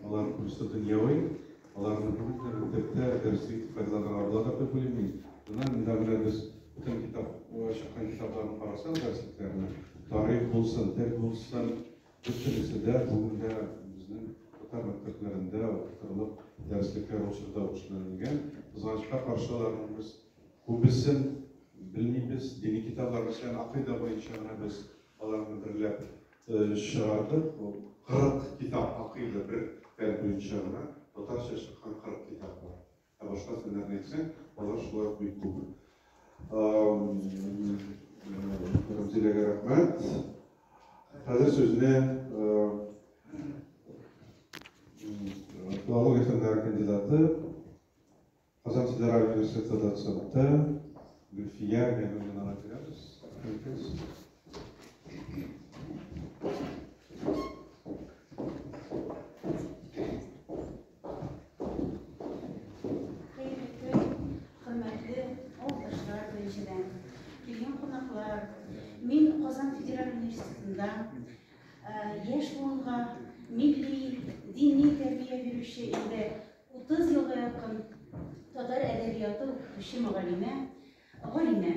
Алар күбесе дөньяви, аларны бүген дә мәктәптә дәреслек итеп файдаланырга була дип уйлыйм мин. Менә менә без бөтен китап, чыккан китапларны карасак, дәреслекләрне, тарих булсын, тел булсын, бөтенесе дә бүген дә безнең татар мәктәпләрендә укытырлык дәреслекләр ул чорда ук эшләнелгән. Кызганычка каршы, аларның без күбесен белмибез. Дини китаплар, мәсәлән, акыйда буенча гына без аларны берләп чыгардык. 40 китап акыйда бер фән буенча гына татарча чыккан 40 китап бар. Ә башка фәннәрне әйтсәң, алар шулай ук бик күп. Рәмзиләгә рәхмәт. Хәзер сүзне филология фәннәре кандидаты, Казан федераль университеты доценты Гөлфия Гайнуллинага бирәбез. Хәерле көн, хөрмәтле авылдашлар, беренчедән, килгән кунаклар. Мин Казан федераль университетында яшь буынга милли, дини тәрбия бирүче инде 30 елга якын татар әдәбияты укытучы мөгаллимә, галимә.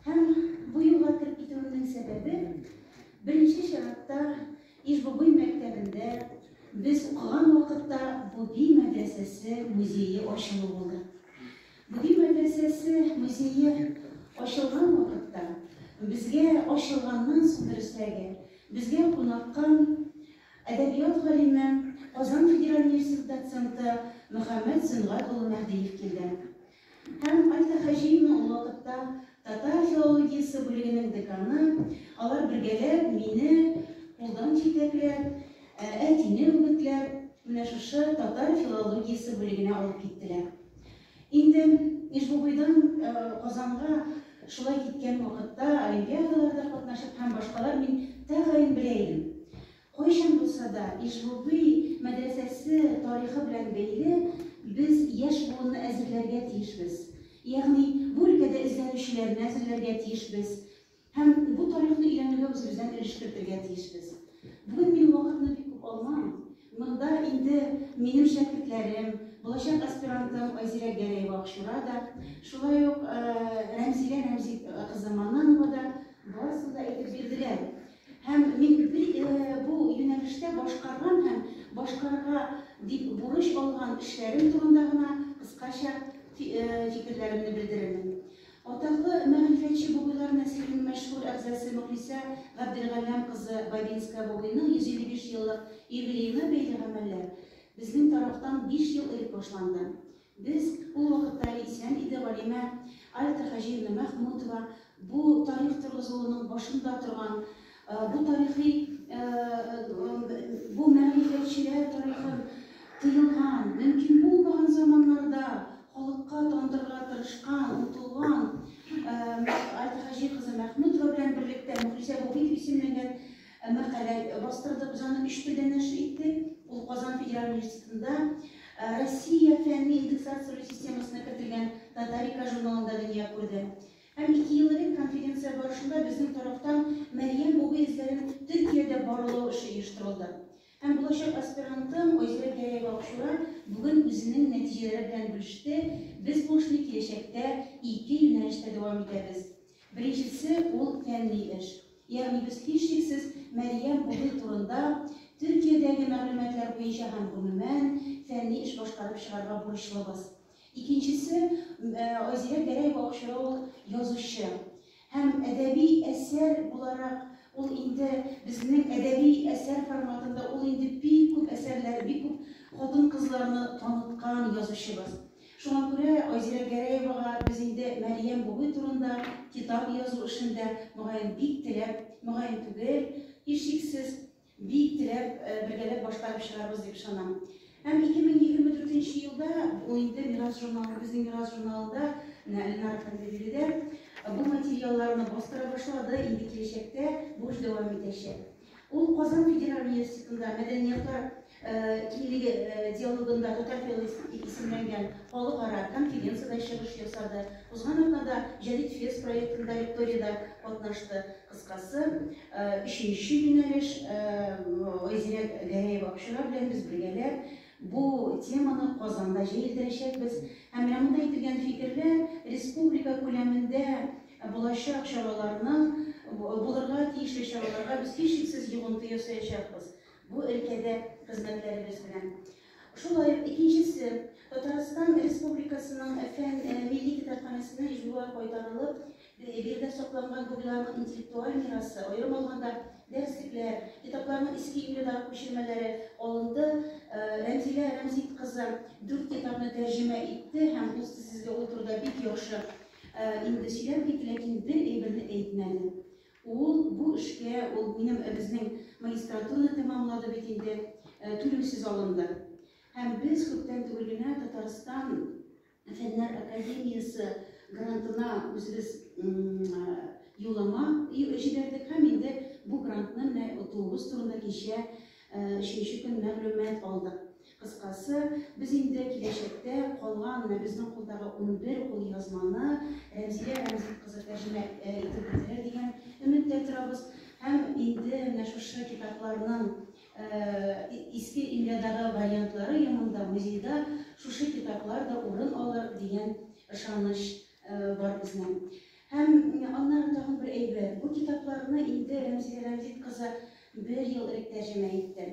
Һәм бу юлга кереп китүемнең сәбәбе, беренче чиратта, Иж-Бубый мәктәбендә без укыган вакытта Буби мәдрәсәсе музее ачылу булды. Буби мәдрәсәсе музее ачылган вакытта, безгә ачылганнан соң дөресрәге, безгә кунакка әдәбият галиме, Казан федераль университеты доценты Мөхәммәт Сөнгать улы Мәһдиев килде. Һәм Альта Хаҗиевна ул вакытта татар филологиясе бүлегенең деканы, алар бергәләп мине кулдан җитәкләп, әтине үгетләп, менә шушы татар филологиясе бүлегенә алып киттеләр. Инде Ижбубыйдан Казанга шулай киткән вакытта олимпиадаларда катнашып һәм башкалар мин тәгаен белә идем. Кайчан булса да Ижбубый мәдрәсәсе тарихы белән бәйле без яшь буынны әзерләргә тиешбез. Ягъни бу өлкәдә эзләнүчеләрне әзерләргә тиешбез һәм бу тарихны өйрәнүгә үзебездән өлеш кертергә тиешбез. Бүген мин вакытны бик күп алмам. Монда инде минем шәкертләрем, булачак аспирантым Айзирә Гәрәева-Акчура да, шулай ук Рәмзилә Рәмзи кызы Маннанова да барысын да әйтеп бирделәр. Һәм мин бу юнәлештә башкарган һәм башкарырга дип бурыч алган эшләрем турында гына кыскача фикерләремне белдерермен. Атаклы мәгърифәтче Бубыйлар нәселенең мәшһүр әгъзасы Мөхлисә Габделгалләм кызы Бабинская-Бубыйның 155 еллык юбилеена бәйле гамәлләр безнең тарафтан биш ел элек башланды. Без, ул вакытта әле исән иде галимә Альта Хаҗиевна Мәхмүтова, бу тарих торгызылуның башында торган, бу тарихи, бу мәгърифәтчеләр тарихын тыелган, мөмкин булмаган заманнарда халыкка танытырга тырышкан, омтылган Альта Хаҗи кызы Мәхмүтова белән берлектә Мөхлисә Бубый дип исемләнгән мәкалә бастырдык. Без аны өч телдә нәшер иттек. Ул Казан федераль университетында Россия фәнни индексацияләү системасына кертелгән Татарика журналында дөнья күрде. Һәм ике ел элек конференция барышында безнең тарафтан Мәрьям Бубый эзләрен Төркиядә барлау эше оештырылды. Һәм булачак аспирантым Айзирә Гәрәева-Акчура бүген үзенең нәтиҗәләре белән бүлеште, без бу эшне киләчәктә ике юнәлештә дәвам итәбез. Беренчесе, ул фәнни эш. Ягъни без һичшиксез Мәрьям Бубый турында Төркиядәге мәгълүматлар буенча һәм гомумән фәнни эш башкарып чыгарга бурычлыбыз. Икенчесе, Айзирә Гәрәева-Акчура ул язучы. Һәм әдәби әсәр буларак ул инде безнең әдәби әсәр форматында ул инде бик күп әсәрләр, бик күп хатын-кызларны таныткан язучыбыз. Шуңа күрә Айзирә Гәрәевага без инде Мәрьям Бубый турында китап язу эшен дә, мөгаен, бик теләп, мөгаен түгел, һичшиксез, бик теләп бергәләп башкарып чыгарбыз дип ышанам. Һәм 2024 нче елда ул инде Мирас журналы, безнең Мирас журналында, менә Ленар әфәнде биредә, бу материалларны бастыра башлады, инде киләчәктә бу эш дәвам итәчәк. Ул Казан федераль университетында мәдәниятлар киңлеге диалогында татар филологиясе дип исемләнгән халыкара конференциядә чыгыш ясады. Узган атнада Җәдит фест проектында лекториядә катнашты. Кыскасы, өченче юнәлеш Айзирә Гәрәева-Акчура белән без бергәләп бу теманы Казанда җәелдерәчәкбез. Һәм менә монда әйтелгән фикерләр республика күләмендә булачак чараларның, булырга тиешле чараларга без һичшиксез йогынты ясаячакбыз бу өлкәдә хезмәтләребез белән. Шулай ук икенчесе, Татарстан Республикасының фән милли китапханәсенә ижуга кайтарылып, биредә сакланган бабайларның интеллектуаль мирасы, аерым алганда, дәреслекләр, китапларның иске имлядагы күчермәләре алынды. Рәмзилә Рәмзит кызы дүрт китапны тәрҗемә итте һәм ул сезгә ул турыда бик яхшы инде сөйләп китте, ләкин бер әйберне әйтмәде. Ул бу эшкә, ул минем безнең магистратураны тәмамлады бит инде, түләүсез алынды. Һәм без күптән түгел генә Татарстан Фәннәр академиясе грантына үзебез юллама җибәрдек һәм инде бу грантны менә отуыбыз турында кичә өченче көн мәгълүмат алдык. Кыскасы, без инде киләчәктә калган менә безнең кулдагы 11 кулъязманы Рәмзилә Рәмзит кызы тәрҗемә итеп бетерер дигән өметтә торабыз. Һәм инде менә шушы китапларның иске имлядагы вариантлары янында музейда шушы китаплар да урын алыр дигән ышаныч бар безнең. Һәм аннары тагын бер әйбер. Бу китапларны инде Рәмзилә Рәмзит кызы бер ел элек тәрҗемә итте.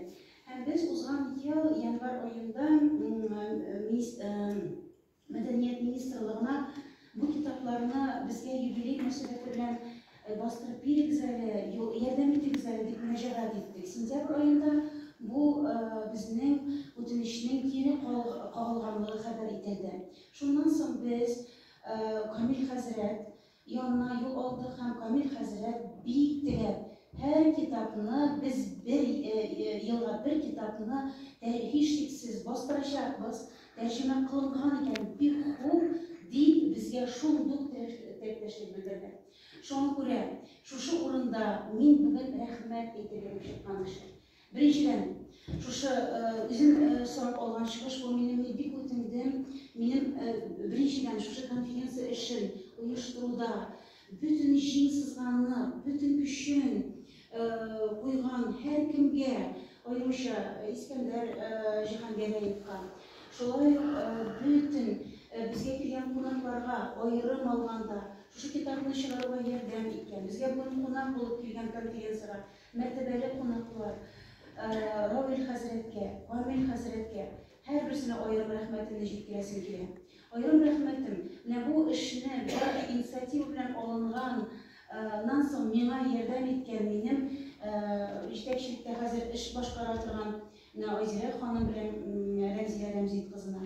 Һәм без узган ел январь аенда Мәдәният министрлыгына бу китапларны безгә юбилей мөнәсәбәте белән бастырып бирегез әле, ярдәм итегез әле дип мөрәҗәгать иттек. Сентябрь аенда бу безнең үтенечнең кире кагылганлыгы хәбәр ителде. Шуннан соң без Камил хәзрәт янына юл алдык һәм Камил хәзрәт бик теләп һәр китапны без бер елга бер китапны һичшиксез бастырачакбыз, тәрҗемә кылынган икән, бик хуп, дип безгә шундук теләктәшлек белдерде. Шуңа күрә шушы урында мин бүген рәхмәт әйтергә дип чыккан кеше. Беренчедән, шушы үзем сорап алган чыгыш бу минем, мин бик үтендем. Минем беренчедән шушы конференция эшен оештыруда бөтен җиң сызганып, бөтен көчен куйган һәркемгә, аеруча Искәндәр Җиһангәрәевка, шулай ук бөтен безгә килгән кунакларга, аерым алганда, шушы китапны чыгаруга ярдәм иткән, безгә бүген кунак булып килгән конференциягә Мәртәбәле кунаклар, Равил хәзрәткә, Камил хәзрәткә, һәрберсенә аерым рәхмәтемне җиткерәсем килә. Аерым рәхмәтем, менә бу эшне бары инициатива белән алынган нан соң миңа ярдәм иткән минем җитәкчелектә хәзер эш башкара торган менә Айзирә ханым белән Рәмзилә Рәмзит кызына.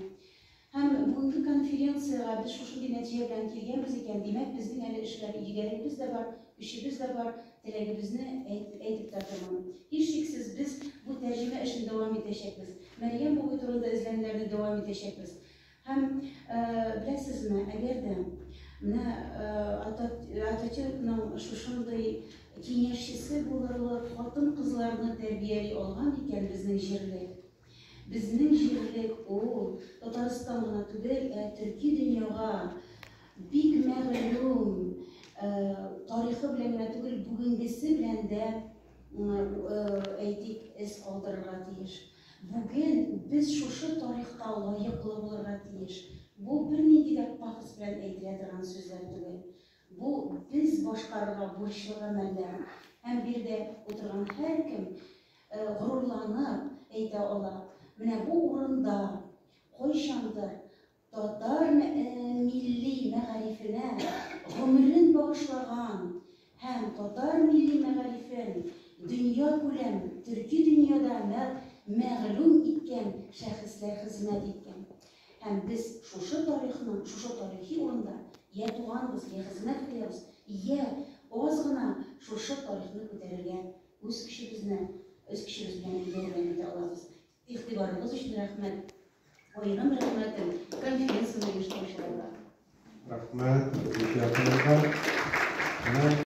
Һәм бүгенге конференциягә без шушындый нәтиҗә белән килгәнбез икән, димәк, безнең әле эшләр егәребез дә бар, көчебез дә бар, теләгебезне әйтеп тә тормам. Һичшиксез, без бу тәрҗемә эшен дәвам итәчәкбез. Мәрьям бабай турында эзләнүләрне дәвам итәчәкбез. Һәм, беләсезме, әгәр дә менә Ататюркның шушындый киңәшчесе булырлык хатын-кызларны тәрбияли алган икән безнең җирлек, Безнең җирлек ул, Татарстан гына түгел, ә төрки дөньяга бик мәгълүм, тарихы белән генә түгел, бүгенгесе белән дә, әйтик, эз калдырырга тиеш. Бүген без шушы тарихка лаеклы булырга тиеш. Бу бернинди дә пафос белән әйтелә торган сүзләр түгел. Бу без башкарырга бурычлы гамәлләр. Һәм биредә утырган һәркем горурланып әйтә ала, менә бу урында кайчандыр татар милли мәгарифенә гомерен багышлаган һәм татар милли мәгарифен дөньякүләм, төрки дөньяда мәгълүм иткән шәхесләр хезмәт иткән. Һәм без шушы тарихның, шушы тарихи урында йә туганбыз, йә хезмәт куябыз, йә аз гына шушы тарихны күтәрергә үз көчебезне, үз көчебез белән ярдәм итә алабыз. Игътибарыгыз өчен рәхмәт. Аерым рәхмәтем конференцияне оештыручыларга. Рәхмәт, Зөлфия ханымга. Менә.